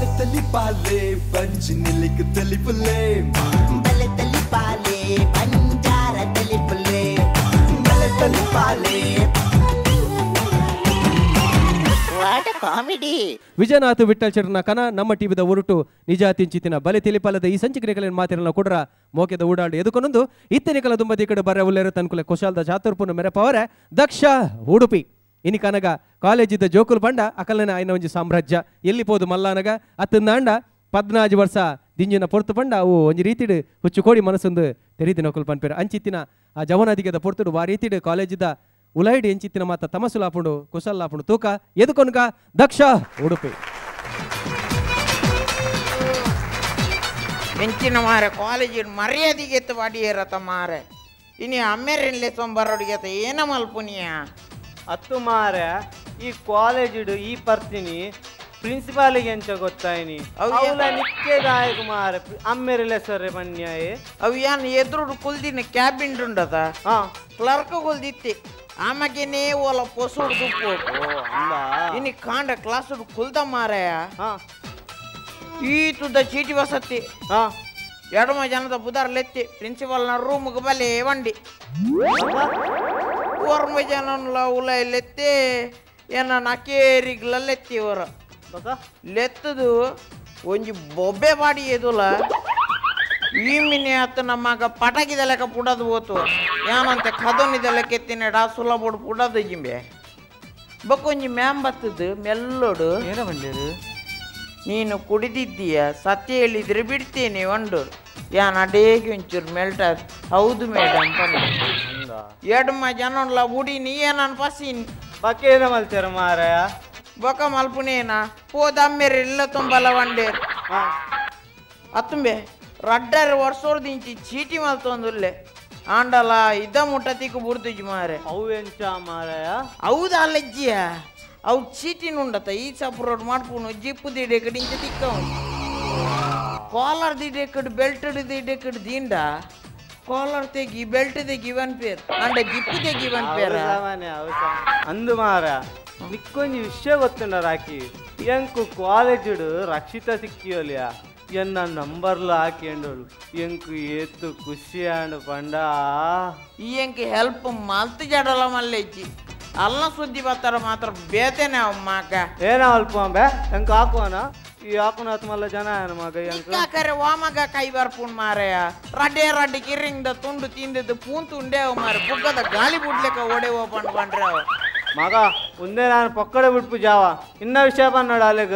ಬಲೆ ಬಂಜಿ ನಿಲಿಕ್ ತೆಲಿಪುಲೆ ಬಲೆ ತಲಿಪಾಲೆ ಬಂಜಾರ ತೆಲಿಪುಲೆ ಬಲೆ ತಲಿಪಾಲೆ. What comedy. Vijayanath Vittal ಚರಣ ಕನ ನಮ್ಮ ಟಿವಿದ ಒರಟು ನಿಜ ತಿಂಚಿತಿನ ಬಲೆ ತಿಳಿಪಾಲದ ಈ ಸಂಚಿಕೆಗಳ ಮಾತಿರಲ್ಲ ಕೊಡ್ರ ಮೋಕೆದ ಓಡಾಡಿ ಎದುಕೊನೊಂದು ಇತ್ತನಿಕಲ ದುಂಬದಿ ಕಡೆ ಬರ ಉಲ್ಲೇರು ತನ್ಕುಲೆ ಕುಶಾಲದ ಚಾತುರ್ಪುನ ಮೆರಪವರೆ ದಕ್ಷ ಉಡುಪಿ ಇನಿ ಕನಗ ಕಾಲೇಜಿದ್ದ ಜೋಕುಲ್ ಪಂಡ ಅಕಲನ ಆಯ್ನ ಒಂಜಿ ಸಾಮ್ರಾಜ್ಯ ಎಲ್ಲಿ ಪೋದು ಮಲ್ಲಾನಗ ಅತ್ತಂದಾಂಡ 14 ವರ್ಷ ದಿಂಜಿನ ಪೊರ್ತು ಪಂಡ ಅವು ಒಂಜಿ ರೀತಿಡು ಹುಚ್ಚು ಕೋಡಿ ಮನಸ್ಸೊಂದು ತೆರಿದಿನ ಒಕುಲ್ ಪನ್ಪೇರು ಅಂಚಿತ್ತಿನ ಆ ಜವನಾದಿಗೆದ ಪೊರ್ತುಡು ವಾ ರೀತಿಡು ಕಾಲೇಜಿದ್ದ ಉಲೈಡ್ ಎಂಚಿತ್ತಿನ ಮಾತ ತಮಸುಲಾಪುಂಡು ಕುಶಲಾಪುಂಡು ತೂಕ ಎದುಕೊನ್ಕ ದಕ್ಷ ಉಡುಪಿ. ಎಂಚಿನ ಮಾರೆ ಕಾಲೇಜಿನ ಮರ್ಯಾದೆಗೆ ಎತ್ತು ವಾಡಿಯೇರತ ಮಾರೆ ಇನಿ ಅಮ್ಮೇರಿನ್ಲೆ ಸೊಂಬರೋಡಿಗೆ ಏನ ಮಲ್ಪುನಿಯ ಅತ್ತು ಮಾರೆ ಈ ಕಾಲೇಜಿಡು ಈ ಪರ್ತಿನಿ ಪ್ರಿನ್ಸಿಪಾಲಿಗೆ ಎಂಚ ಗೊತ್ತಾಯಿನಿ ಅವಲ ನಿಕ್ಕೆದಾಯಕ ಮಾರೆ ಅಮ್ಮೇರಿಲೆ ಸೊರ್ರೆ ಪನ್ಯಾಯೆ ಅವು ಯಾನ್ ಎದುರುಡು ಕುಲ್ದಿನ ಕ್ಯಾಬಿನ್ ಉಂಡದ ಕ್ಲರ್ಕ್ ಕುಲ್ದಿತ್ತಿ ಆಮಗೇನೆ ಓಲ ಪೊಸುಡು ದುಪ್ಪು ಇನಿ ಕಾಂಡ ಕ್ಲಾಸ್ ಕುಲ್ದ ಮಾರಾಯ ಈ ತುದ್ದ ಚೀಟಿ ವಸತಿ ಎಡಮ ಜನದ ಬುದಾರ್ಲೆತ್ತಿ ಪ್ರಿನ್ಸಿಪಾಲ್ನ ರೂಮ್ಗೆ ಬಲೆ ವಂಡಿ ಓರ್ಮ ಜನನ್ಲ ಉಲೈಲೆತ್ತಿ ಏನ ನಕೇರಿಗ್ಲಲ್ಲೆತ್ತಿ ಅವರ ಲೆತ್ತದು ಒಂಜಿ ಬೊಬ್ಬೆ ಬಾಡಿ ಎದುಲ ಈ ಮಿನಿ ಆತ ನಮ್ಮಗ ಪಟಾಕಿದ ಲೆಕ್ಕ ಪುಡದು ಹೋತು ಏನಂತೆ ಕದೋನಿದ ಲೆಕ್ಕ ಎತ್ತಿನ ಡಾಸುಲ ಬೋಡು ಪುಡದು ಜಿಂಬೆ ಬಕ್ಕೊಂಜಿ ಮ್ಯಾಮ್ ಬತ್ತದು ಮೆಲ್ಲೋಡು ಏನ ಬಂಡೇರು ನೀನು ಕುಡಿದಿದ್ದೀಯ ಸತ್ಯ ಹೇಳಿದ್ರೆ ಬಿಡ್ತೀನಿ ಒಂಡು ಯಾನ್ ಅಡೇಗೆ ಒಂಚೂರು ಮೆಲ್ಟ ಹೌದು ಮೇಡಮ್ ಪಂಡ ಎಡಮ ಜನನ್ಲ ಉಡಿನಿ ಏನನ್ ಪಸೀನಿ ಬಕ್ಕೇನ ಮಲ್ತಾರ ಮಾರಾಯ ಬೊಕ ಮಲ್ಪುನೇನ ಪೋದಮ್ಮೇರು ಇಲ್ಲ ತುಂಬಲ ವಂಡೇರು ಅತ್ತುಂಬೆ ರಡ್ಡರ್ ವರ್ಷೋರ್ದಿಂಚಿ ಚೀಟಿ ಮಲ್ತೊಂದುಲ್ಲೆ ಆಂಡಲ ಇದ್ದ ಮುಟ್ಟ ತಿಕ್ಕು ಬುಡ್ದುಜಿ ಮಾರೆ ಅವು ಎಂಚ ಮಾರಾಯ ಹೌದಾ ಅಲ್ಲಜ್ಜಿಯ ಅವು ಚೀಟಿನುಂಡತ ಈ ಸಪ್ರೋಡ್ ಮಾಡ್ಪುನು ಜಿಪ್ಪು ದಿಡೇಕಡು ಇಂಚ ತಿಕ್ಕವು ಕಾಲರ್ ದಿಡೇಕಡು ಬೆಲ್ಟ್ ದಿಡೇಕಡು ದಿಂಡ ಕಾಲರ್ ತೆಗಿ ಬೆಲ್ಟ್ ತೆಗಿ ಒನ್ ಪೇರ್ ಅಂಡ ಜಿಪ್ಪು ತೆಗಿ ಒನ್ ಪೇರ್ ಅಂದು ಮಾರ ನಿಕ್ಕೊಂಜಿ ವಿಷಯ ಗೊತ್ತುಂಡ ರಾಕಿ ಎಂಕು ಕಾಲೇಜುಡು ರಕ್ಷಿತ ಸಿಕ್ಕಿಯೋಲಿಯ ಎನ್ನ ನಂಬರ್ಲ ಹಾಕಿಂಡೋಳು ಎಂಕು ಏತು ಖುಷಿ ಆಂಡು ಪಂಡ ಈ ಎಂಕು ಹೆಲ್ಪ್ ಮಲ್ತು ಜಡಲ ಮಲ್ಲೆಜ್ಜಿ ಅಲ್ಲ ಸುದ್ದಿ ಬರ್ತಾರ ಮಾತ್ರ ಬೇತೇನೆ ಮಗ ಏನ ಅಲ್ಪ ಅಂಬೆ ಎಂಕು ಹಾಕುವನ ಈ ಹಾಕುನಾತ್ ಮಲ್ಲ ಜನ ಏನ ಮಗ ಎಂಕು ಕರೆ ವಾ ಮಗ ಕೈ ಬರ್ಪುಣ್ ಮಾರಯ ರಡ್ಡೆ ರಡ್ಡೆ ಕಿರಿಂಗ್ದ ತುಂಡು ತಿಂದದ್ದು ಪೂಂತು ಉಂಡೆ ಮಾರ ಪುಗ್ಗದ ಗಾಳಿ ಬುಡ್ಲೆಕ ಓಡೆ ಪಂಡ್ ಪಂಡ್ರೆ ಅವ ಮಗ ಒಂದೇ ನಾನು ಪಕ್ಕಡೆ ಬಿಡ್ಪು ಜಾವ ಇನ್ನ ವಿಷಯ ಪನ್ನೋಡ ಅಲ್ಲಿಗ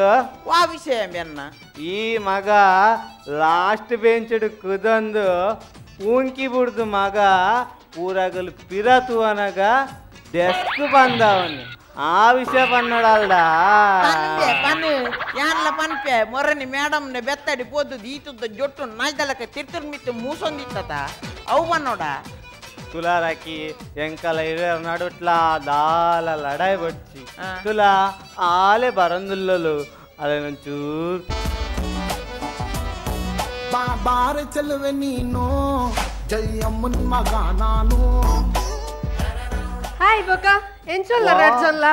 ವಾ ವಿಷಯ ಬೆನ್ನ ಈ ಮಗ ಲಾಸ್ಟ್ ಬೆಂಚ್ ಕುದಂದು ಪೂಂಕಿ ಬಿಡ್ದು ಮಗ ಪೂರಾಗಲು ಪಿರತುವನಗ ಡೆಸ್ಕ್ ಬಂದವನು ಆ ವಿಷಯ ಪನ್ನೋಡಲ್ಡ ಪನ್ನು ಯಾನ್ಲ ಪನ್ಪೆ ಮೊರನಿ ಮೇಡಮ್ನೆ ಬೆತ್ತಡಿ ಪೋದು ಈತುದ್ದ ಜೊಟ್ಟು ನಾಯ್ದಲಕ ತಿರ್ತುರ್ ಮಿತ್ತು ಮೂಸೊಂದಿತ್ತ ಅವು ಬನ್ನೋಡ ತುಲಾರಾಕಿ ಎಂಕಲ ಇರ ನಡುಟ್ಲಾ ದಾಲ ಲಡಾಯಿ ಬಡ್ಚಿ ತುಲಾ ಆಲೆ ಬರಂದುಲ್ಲಲು ಅದೇ ಒಂಚೂರು ಬಾರೆ ಚೆಲುವೆ ನೀನು ಜಯಮ್ಮನ್ ಮಗ ನಾನು. ಹಾಯ್ ಬೊಕ ಎಂಚೊಲ್ಲ ರಡ್ಜೊಲ್ಲ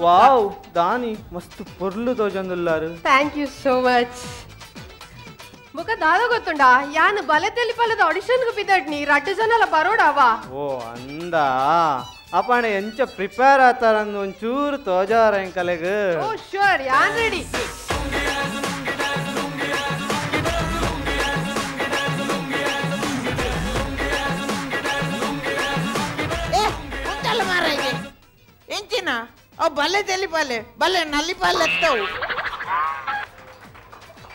ವಾವ್ ದಾನಿ ಮಸ್ತ್ ಪೊರ್ಲು ತೋಜೊಂದುಲ್ಲಾರು. Thank you so much. ಬೊಕ ದಾದ ಗೊತ್ತುಂಡಾ ಯಾನ್ ಬಲೆ ತೆಲಿಪಲದ ಆಡಿಷನ್ ಗೆ ಬಿದ್ದಡ್ನಿ ರಡ್ಡು ಜನಲ ಬರೋಡವಾ. ಓ ಅಂದ ಅಪ್ಪಣ ಎಂಚ ಪ್ರಿಪೇರ್ ಆತಾರಂದು ಒಂಚೂರು ತೋಜಾರ ಎಂಕಲೆಗ್. ಓ ಶ್ಯೂರ್ ಯಾನ್ ರೆಡಿ. ಏ ಉಂಟಲ್ಲ ಮಾರಾಯ್ಗೆ ಎಂಚಿನ ಅವು ಬಲೆ ತೆಲಿಪಾಲೆ ಬಲೆ ನಲ್ಲಿಪಾಲೆ ಎತ್ತವು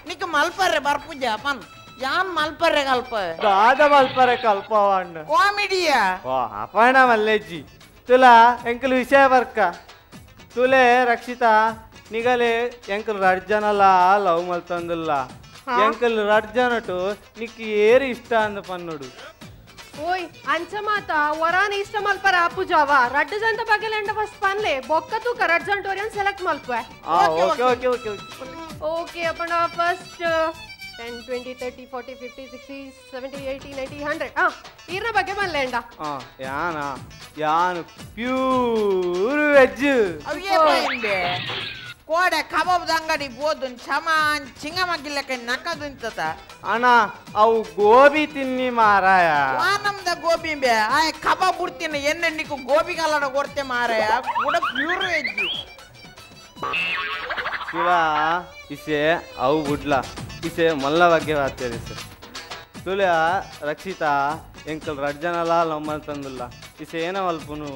ನಿಕ್ ಮಲ್ಪರ್ರೆ ಬರ್ಪುಜ ಪನ್ ಯಾನ್ ಮಲ್ಪರ್ರೆ ಕಲ್ಪ ದಾದ ಮಲ್ಪರೆ ಕಲ್ಪವಾಂಡ ಕಾಮಿಡಿಯಾ. ಓ ಅಪಣ ಮಲ್ಲೆಜ್ಜಿ ತುಲಾ ಎಂಕಲ್ ವಿಷಯ ಬರ್ಕ ತುಲೆ ರಕ್ಷಿತಾ ನಿಗಲೆ ಎಂಕಲ್ ರಡ್ ಜನಲ ಲವ್ ಮಲ್ತಂದುಲ್ಲ ಎಂಕಲ್ ರಡ್ ಜನಟು ನಿಕ್ ಏರು ಇಷ್ಟ ಅಂದ ಪನ್ನುಡು. ಓಯ್ ಅಂಚ ಮಾತ ವರಾನ ಇಷ್ಟ ಮಲ್ಪರ ಅಪುಜಾವ ರಡ್ಡು ಜಂತ ಬಗೆಲೆಂಡ ಫಸ್ಟ್ ಪನ್ಲೆ ಬೊಕ್ಕ ತೂಕ ರಡ್ ಜಂಟ ಒರಿಯನ್ ಸೆಲೆಕ್ಟ್ ಮಲ್ಪೆ. ಓಕೆ ಓಕೆ ಓಕೆ ಓಕೆ ಅಪ್ಪಣ ಫಸ್ಟ್ 10 20 30 40 50 60 70 80 90 100 ಆ ಈರ್ನ ಬಗ್ಗೆ ಮಲ್ಲೇಂಡ. ಯಾನ ಯಾನು ಪ್ಯೂರ್ ವೆಜ್. ಅವೇ ಪೈಂಬೆ ಕೋಡೆ ಕಬಾಬ್ದ ಅಂಗಡಿ ಬೋದು ಚಮಾನ್ ಚಿಂಗಮಗಿಲ್ಲಕ ನಕ್ಕದುಂತತ ಅಣ್ಣ ಅವು ಗೋಬಿ ತಿನ್ನಿ ಮಾರಾಯ ವಾನಮ್ದ ಗೋಬಿ ಬೇ ಆಯ್ ಕಬಾಬ್ ಬಿಡ್ತೀನಿ ಎಣ್ಣೆ ನಿಕ್ಕು ಗೋಬಿ ಕಲ್ಲಡ ಕೊಡ್ತೆ ಮಾರಾಯ ಕೂಡ ಪ್ಯೂರ್ ವೆಜ್ ಶಿವ ಇಸೆ ಅವು ಬುಡ್ಲ ಇಸೆ ಮಲ್ಲ ಬಗ್ಗೆ ಬಾತೇರಿ ಸರ್ ತುಲ ರಕ್ಷಿತಾ ಎಂಕಲ್ ರಡ್ಜನಲ ಲಮ್ಮಲ್ ತಂದುಲ್ಲ ಇಸೆ ಏನವಲ್ಪುನು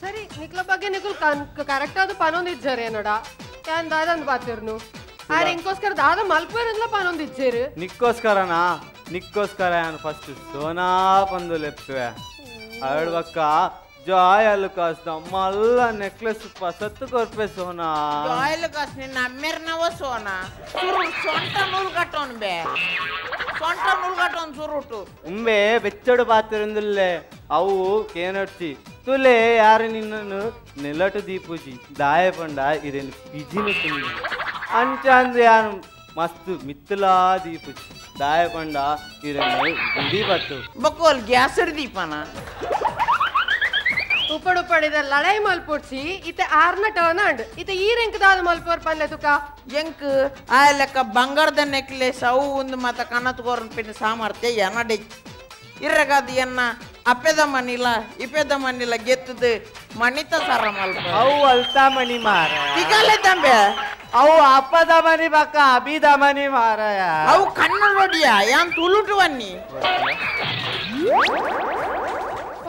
ಸರಿ ನಿಕ್ಲ ಬಗ್ಗೆ ನಿಕುಲ್ ಕರೆಕ್ಟ್ ಆದ ಪನೊಂದಿಜ್ಜಾರೆ ನೋಡ ಯಾನ್ ದಾದಂದ್ ಬಾತಿರ್ನು ಆರ್ ಎಂಕೋಸ್ಕರ ದಾದ ಮಲ್ಪೇರಂದ್ಲ ಪನೊಂದಿಜ್ಜೇರು ನಿಕ್ಕೋಸ್ಕರನಾ ನಿಕ್ಕೋಸ್ಕರ ಯಾನ್ ಫಸ್ಟ್ ಸೋನಾ ಪಂದು ಲೆಪ್ತುವೆ ಅರಡ್ಬಕ್ಕ ಜಾಯ್ ಅಲ್ಲುಕಾಸ್ದ ಮಲ್ಲ ನೆಕ್ಲೆಸ್ ಪಸತ್ತು ಕೊರ್ಪೆ ಸೋನಾ ಜಾಯ್ ಅಲ್ಲುಕಾಸ್ ನಿನ್ನ ಅಮ್ಮೆರ್ನವ ಸೋನಾ ಸುರು ಸೊಂಟ ನೂಲ್ ಕಟ್ಟೋನ್ ಬೇ ಸೊಂಟ ನೂಲ್ ಕಟ್ಟೋನ್ ಸುರುಟು ಉಂಬೆ ಬೆಚ್ಚಡು ಪಾತಿರಂದುಲ್ಲೆ ಅವು ಕೇನೊಡ್ಚಿ ತುಲೆ ಯಾರು ನಿನ್ನನ್ನು ನೆಲಟು ದೀಪೂಜಿ ದಾಯ ಪಂಡ ಇದೇನು ಪಿಜಿನು ತಿಂದು ಅಂಚಂದು ಯಾರು ಮಸ್ತ್ ಮಿತ್ತಲಾ ದೀಪೂಜಿ ದಾಯ ಪಂಡ ಇರೇನು ಗುಡಿ ಬತ್ತು ಬಕ್ಕೋಲ್ ಗ್ಯಾಸರ್ ದೀಪನ ಉಪ್ಪಡು ಉಪ್ಪಡಿದ ಲಡಾಯಿ ಮಲ್ಪೊಡ್ಸಿ ಇತ್ತೆ ಆರ್ನ ಟರ್ನ್ ಅಂಡ್ ಇತ್ತೆ ಈ ರೆಂಕ್ ದಾದ ಮಲ್ಪೋರ್ ಪನ್ಲೆ ತುಕ ಎಂಕ್ ಆ ಲೆಕ್ಕ ಬಂಗಾರದ ನೆಕ್ಲೆಸ್ ಅವು ಒಂದು ಮಾತ ಕನತ್ಕೋರನ್ ಪಿನ್ ಸಾಮರ್ಥ್ಯ ಎನಡೆ ಇರಗಾದ ಎನ್ನ ಅಪ್ಪೆದ ಮನಿಲ ಇಪ್ಪೆದ ಮನಿಲ ಗೆತ್ತದು ಮಣಿತ ಸರ ಮಲ್ಪ ಅವು ಅಲ್ತಾ ಮಣಿ ಮಾರ ತಿಗಲೆ ತಂಬೆ ಅವು ಅಪ್ಪದ ಮನಿ ಬಕ್ಕ ಅಬಿದ ಮನಿ ಮಾರಾಯ ಅವು ಕಣ್ಣು ನೋಡಿಯ ಯಾನ್ ತುಳುಟು ಬನ್ನಿ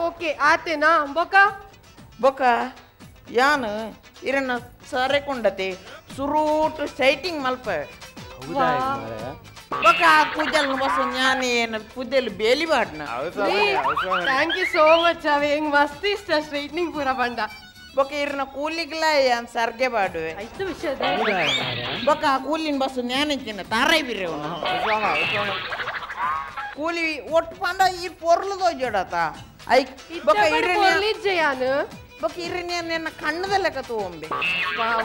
ಓಕೆ ಆತೇನಾ ಬೊಕ ಬೊಕ ಯಾನು ಇರನ್ನ ಸರೆ ಕೊಂಡತೆ ಸುರೂಟು ಸೈಟಿಂಗ್ ಮಲ್ಪ ಬೊಕ ಪೂಜಲ್ ಬಸ್ ಜ್ಞಾನ ಏನು ಪೂಜೆಲ್ ಬೇಲಿ ಬಾಡ್ನ thank you so much ಅವೆ ಹೆಂಗ್ ಮಸ್ತ್ ಇಷ್ಟ ಸ್ಟ್ರೈಟ್ನಿಂಗ್ ಪೂರ ಬಂಡ ಬೊಕ ಇರನ್ನ ಕೂಲಿಗ್ಲ ಯಾನ್ ಸರ್ಗೆ ಬಾಡುವೆ ಐತು ವಿಷಯ ಬೊಕ ಕೂಲಿನ ಬಸ್ ಜ್ಞಾನ ತಾರೈ ಬಿರೆ ಕೂಲಿ ಒಟ್ಟು ಪಂಡ ಈ ಪೊರ್ಲು ತೋಜಡತ I ಬೊಕ ಇರನ್ನಿ ಬೊಕ ಇರನ್ನಿ ನಿನ್ನ ಕಣ್ಣದ ಲೆಕ್ಕ ತಗೊಂಬೆ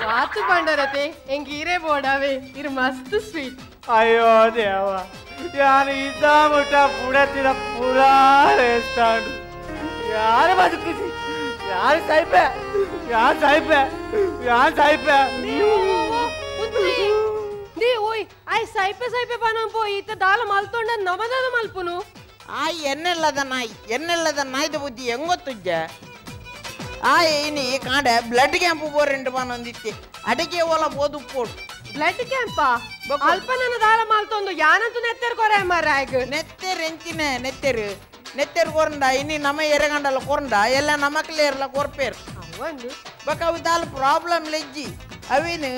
ವಾತು ಬಂಡರತೆ ಎಂಗ್ ಇರೇ ಬೋಡಾವೆ ಇರು ಮಸ್ತ್ ಸ್ವೀಟ್ ಅಯ್ಯೋ ದೇವ ಯಾರು ಇದ್ದ ಮುಟ್ಟ ಪುಡತಿನ ಪೂರಾ ವೇಸ್ಟಾಡು ಯಾರು ಬದುಕಿಸಿ ಯಾರು ಸಾಯ್ಪೆ ಯಾರು ಸಾಯ್ಪೆ ಯಾರು ಸಾಯ್ಪೆ they ಓಯ್ ಆಯ್ ಸೈಪೆ ಸೈಪೆ ಪನಂಪೋ ಈತ ದಾಲ ಮಲ್ತೊಂಡ ನಮದಾದ ಮಲ್ಪುನು ಆ ಎನ್ನೆಲ್ಲದ ನಾಯಿ ಎನ್ನೆಲ್ಲದ ನಾಯ್ದ ಬುದ್ಧಿ ಹೆಂಗೊತ್ತುಜ್ಜ ಆ ಇನಿ ಕಾಂಡೆ ಬ್ಲಡ್ ಕ್ಯಾಂಪ್ ಬೋರೆಂಟು ಪನೊಂದಿತ್ತಿ ಅಡಿಗೆ ಓಲ ಬೋದು ಪೋಡು ಬ್ಲಡ್ ಕ್ಯಾಂಪ ಅಲ್ಪ ನನ್ನ ದಾಲ ಮಲ್ತೊಂದು ಯಾನಂತೂ ನೆತ್ತೆರ್ ಕೊರೆ ಮಾರಾಯಗ್ ನೆತ್ತೆರ್ ಎಂಚಿನ ನೆತ್ತೆರು ನೆತ್ತೆರ್ ಕೊರಂಡ ಇನಿ ನಮ ಎರೆಗಂಡಲ ಕೊರಂಡ ಎಲ್ಲ ನಮಕ್ಲೇರ್ಲ ಕೊರ್ಪೇರ್ ಬಕ ಅವು ದಾಲ ಪ್ರಾಬ್ಲಮ್ ಲೆಜ್ಜಿ ಅವಿನು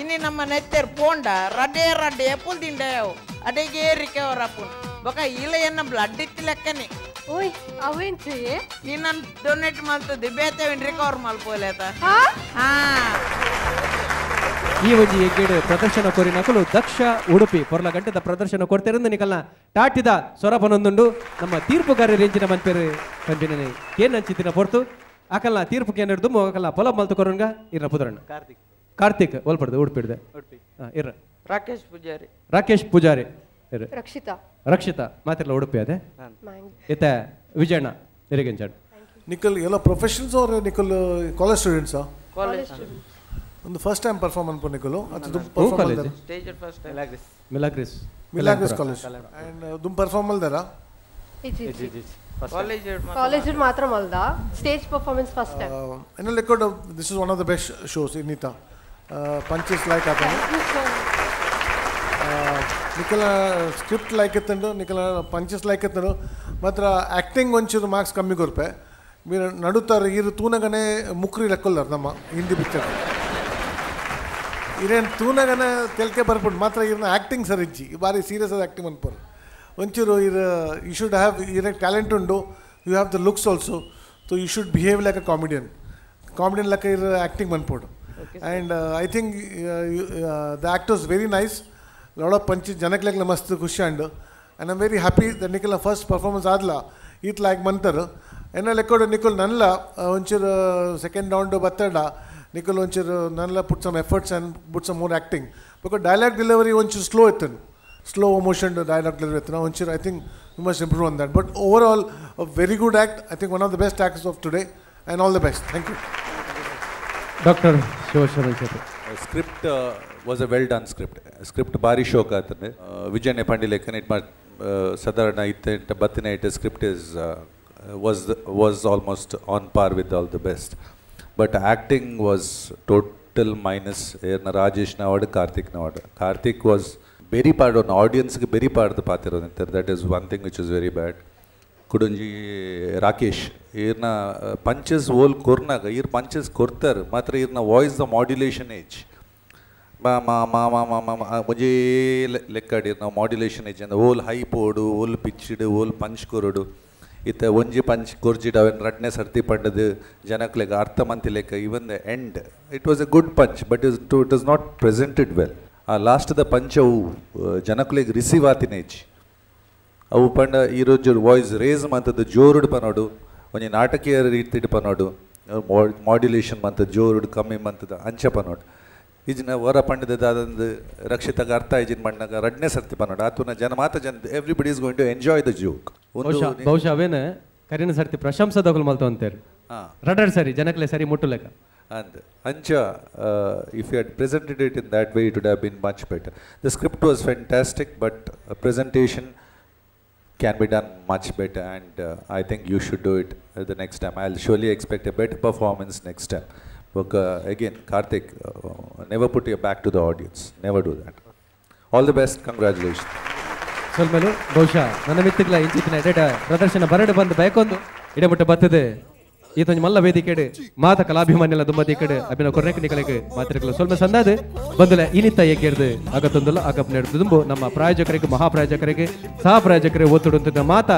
ಇನಿ ನಮ್ಮ ನೆತ್ತೆರ್ ಪೋಂಡ ರಡ್ಡೆ ರಡ್ಡೆ ಎಪ್ಪುಲ್ ತಿಂಡಯವು ಅಡಿಗೆ ರಿಕವರ್ ಅಪ್ಪುನ್ ಬೊಕ ಇಲ್ಲ ಎನ್ನ ಬ್ಲಡ್ ಇತ್ತಿ ಲೆಕ್ಕನೆ ಓಯ್ ಅವೇನ್ ಚೆಯೆ ನಿನ್ನ ಡೊನೇಟ್ ಮಲ್ತದೆ ಬೇತವಿನ್ ರಿಕವರ್ ಮಲ್ಪೋಲೇತ ಹಾ ಈ ಒಂಜಿ ಎಗ್ಗೇಡು ಪ್ರದರ್ಶನ ಕೋರಿನಕುಲು ದಕ್ಷ ಉಡುಪಿ ಪೊರ್ಲ ಗಂಟೆದ ಪ್ರದರ್ಶನ ಕೊಡ್ತಿರಂದು ನಿಕಲ್ನ ಟಾಟಿದ ಸೊರಪನೊಂದುಂಡು ನಮ್ಮ ತೀರ್ಪುಗಾರರು ಎಂಚಿನ ಮನ್ಪೇರು ಪಂಪಿನ ಕೇನಂಚಿತ್ತಿನ ಪೊರ್ತು ಅಕಲ್ನ ತೀರ್ಪು ಕೇನಿಡ್ದು ಅಕಲ್ನ ಪೊಲ ಮಲ್ತು ಕೊರಂಗ ಇರ್ನ ಪುದರಣ್ಣ ಕಾರ್ತಿಕ್ ಕಾರ್ತಿಕ್ ಒಲ್ಪಡ್ದು ಉಡುಪಿಡ್ದೆ ಇರ್ರ ರಾಕೇಶ್ ಪೂಜಾರಿ ರಾಕೇಶ್ ಪೂಜಾರಿ ಇರು ರಕ್ಷಿತಾ ರಕ್ಷಿತಾ ಮಾತಿರ್ಲ ಉಡುಪಿ ಅದೇ ಇತ್ತ ವಿಜಯಣ್ಣ ಇರಿಗಂಚಾಡ್ ನಿಖಲ್ ಎಲ್ಲ ಪ್ರೊಫೆಷನ್ಸ್ ಅವ್ರ ನಿಖಲ್ ಕಾಲೇಜ್ ಸ್ಟೂಡೆಂಟ್ಸಾ ಕಾಲೇಜ್ ಒಂದು first time perform ಅನ್ಪು ನಿಖಲ್ ಅದು perform stage first Milagres Milagres college and ದುಮ್ perform ಅಲ್ದಾರಾ college college ಮಾತ್ರ ಮಲ್ದ stage performance first time ಎನ್ನ record this is one of the best shows ಇನ್ನಿತ punches like ಆತನು ನಿಖಲ script like ಎತ್ತಂಡು ನಿಖಲ punches like ಎತ್ತಂಡು ಮಾತ್ರ acting ಒಂಚೂರು marks ಕಮ್ಮಿ ಕೊರ್ಪೆ మీరు ನಡುತ್ತಾರೆ ಇರು ತೂನಗನೆ ಮುಕ್ರಿ ಲೆಕ್ಕೊಲ್ಲಾರ ನಮ್ಮ ಹಿಂದಿ ಪಿಕ್ಚರ್ ಇರೇನು ತೂನಗನೆ ತೆಲ್ಕೆ ಬರ್ಪುಂಡು ಮಾತ್ರ ಇರ್ನ ಆ್ಯಕ್ಟಿಂಗ್ ಸರ್ ಇಜ್ಜಿ ಭಾರಿ ಸೀರಿಯಸ್ ಆದ ಆ್ಯಕ್ಟಿಂಗ್ ಅನ್ಪೋರು ಒಂಚೂರು ಇರ್ you should have ಇರ ಟ್ಯಾಲೆಂಟ್ ಉಂಡು you have the looks also so you should behave like a comedian comedian ಲೆಕ್ಕ ಇರ್ acting ಮನ್ಪೋಡು and I think the act was very nice lot of punch ಜನಕ್ಲೆಗ್ಲ ಮಸ್ತ್ ಖುಷಿ and and I'm very happy the ನಿಖಲ್ನ first performance ಆದ್ಲ ಈತ್ like ಮಂತರು ಎನ್ನ ಲೆಕ್ಕೋಡು ನಿಖಲ್ ನನ್ಲ ಒಂಚೂರು second round ಬತ್ತಡ Nikhil ಒಂಚೂರು ನನ್ಲ put some efforts and put some more acting because dialogue delivery ಒಂಚೂರು slow ಇತ್ತು slow motion dialogue delivery ಇತ್ತು ಒಂಚೂರು I think you must improve on that but overall a very good act I think one of the best acts of today and all the best thank you doctor Shivasharan Shetty. Script was a well done script. Script ಬಾರಿ ಶೋಕ್ ಆತಂದೆ. ವಿಜಯನೆ ಪಂಡಿಲೆಕ್ಕನೆ it ಸಾಧಾರಣ ಇತ್ತೆ ಬತ್ತಿನ it script is was almost on par with all the best. But acting was total minus. ಏರ್ನ ರಾಜೇಶ್ ನವಾಡ್, ಕಾರ್ತಿಕ್ ನವಾಡ್. Karthik was very ಪಾಡೋನ್, ಆಡಿಯನ್ಸ್ಗೆ ಬೆರಿ ಪಾಡ್ದು ಪಾತಿರೋದಂತಾರೆ. That is one thing which is very bad. ಕುಡೊಂಜಿ ರಾಕೇಶ್ ಈರ್ನ ಪಂಚಸ್ ಓಲ್ ಕೊರ್ನಾಗ ಈರ್ ಪಂಚಸ್ ಕೊರ್ತಾರೆ ಮಾತ್ರ ಈರ್ನ ವಾಯ್ಸ್ the modulation age ಮಾ ಮಾ ಮಾ ಮಾ ಮಾ ಮಾ ಒಂಜೇ ಲೆಕ್ಕಾಡಿ ನಾವು ಮಾಡ್ಯುಲೇಷನ್ ಏಜ್ ಅಂದ್ರೆ ಓಲ್ ಹೈ ಪೋಡು, ಓಲ್ ಪಿಚ್ಡ್, ಓಲ್ ಪಂಚ್ ಕೊರಡು. ಇತ್ತ ಒಂಜಿ ಪಂಚ್ ಕೊರ್ಜಿಡ್ ಅವೆನ್ ರಡ್ನೆ ಸರ್ತಿ ಪಂಡದು ಜನಕ್ಲೆಗ್ ಅರ್ಥ ಮಂತಿ ಲೆಕ್ಕ. Even the end it was a good punch, but is to it is not presented well. ಆ ಲಾಸ್ಟ್ the punch ಅವು ಜನಕ್ಲೆಗ್ ರಿಸೀವ್ ಆತಿನ ಏಜ್ ಅವು ಪಂಡ ಈ ರೋಜು ವಾಯ್ಸ್ ರೇಸ್ ಮಂತದ್ದು ಜೋರುಡು ಪನೋಡು, ಒಂಜಿ ನಾಟಕೀಯ ರೀತಿಡ್ ಪನೋಡು, ಮಾಡ್ಯುಲೇಷನ್ ಮಂತ ಜೋರುಡು ಕಮ್ಮಿ ಮಂತದ ಅಂಚ ಪನೋಡು. ಇಜಿನ ವರ ಪಂಡದ ದಾದಂದು ರಕ್ಷಿತಾಗ ಅರ್ಥ ಇಜಿನ ಮಣ್ಣಾಗ ರಡ್ನೆ ಸರ್ತಿ ಪನೋಡು ಆತುನ ಜನ ಮಾತ ಜನ everybody is going to enjoy the joke. ಬಹುಶಃ ಅವೇನ ಕರಿನ ಸರ್ತಿ ಪ್ರಶಂಸದಗಳು ಮಲ್ತ ಅಂತಾರೆ ರಡರ್ ಸರಿ ಜನಕ್ಲೆ ಸರಿ ಮುಟ್ಟುಲೆಕ್ಕ. And Ancha, if you had presented it in that way, it would have been much better. The script was fantastic, but presentation can be done much better, and I think you should do it the next time. I'll surely expect a better performance next time. But again, Karthik, never put your back to the audience. Never do that. All the best. Congratulations. ಸೊಲ್ಮೆಲು ಬಹುಶಃ ನನ್ನ ಮಿತ್ತಿಗ್ಲ ಇಂಚಿತ್ತಿನ ಎಡೆಟ ಪ್ರದರ್ಶನ ಬರಡು ಬಂದು ಬಯಕೊಂದು ಇಡಮುಟ್ಟ ಬತ್ತದೆ ಈತೊಂಜಿ ಮಲ್ಲ ವೇದಿಕೆಡ್ ಮಾತ ಕಲಾಭಿಮಾನಿಲ ದುಂಬದಿ ಕಡೆ ಅಭಿನವ ಕೊರ್ನೆಕ್ ನಿಕಲೆಗ್ ಮಾತಿರಕಲ ಸೊಲ್ಮೆ ಸಂದಾದ ಬಂದುಲ ಇನಿತ ಏಕೇರ್ದು ಅಗತ್ತೊಂದುಲ ಅಗಪ್ ನೆಡ್ದು ದುಂಬು ನಮ್ಮ ಪ್ರಾಯೋಜಕರಿಗೆ, ಮಹಾಪ್ರಾಯೋಜಕರಿಗೆ, ಸಹ ಪ್ರಾಯೋಜಕರಿಗೆ ಒತ್ತುಡುಂತಿದ್ದ ಮಾತ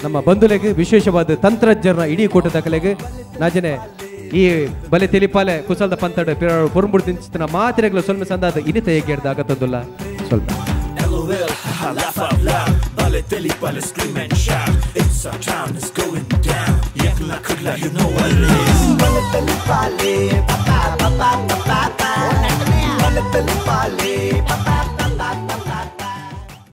ನಮ್ಮ ಬಂಧುಲೆಗ್ ವಿಶೇಷವಾದ ತಂತ್ರಜ್ಞರ ಇಡೀ ಕೂಟದ ಕಲೆಗ್ ನಾಜನೆ ಈ ಬಲೆ ತಿಳಿಪಾಲೆ ಕುಸಲ್ದ ಪಂತಡ ಪೊರುಂಬುಡು ತಿಂಚಿನ ಮಾತಿರಕಲ ಸೊಲ್ಮೆ ಸಂದಾದ ಇನಿತ ಏಕೇರ್ದು ಅಗತ್ತೊಂದುಲ್ಲ ಸ್ವಲ್ಪ. LOL, haha, laugh out loud. Bale teli pale, scream and shout. It's our town, it's going down. Yakla kudla, you know what it is. Bale teli pale, pa pa pa pa pa pa.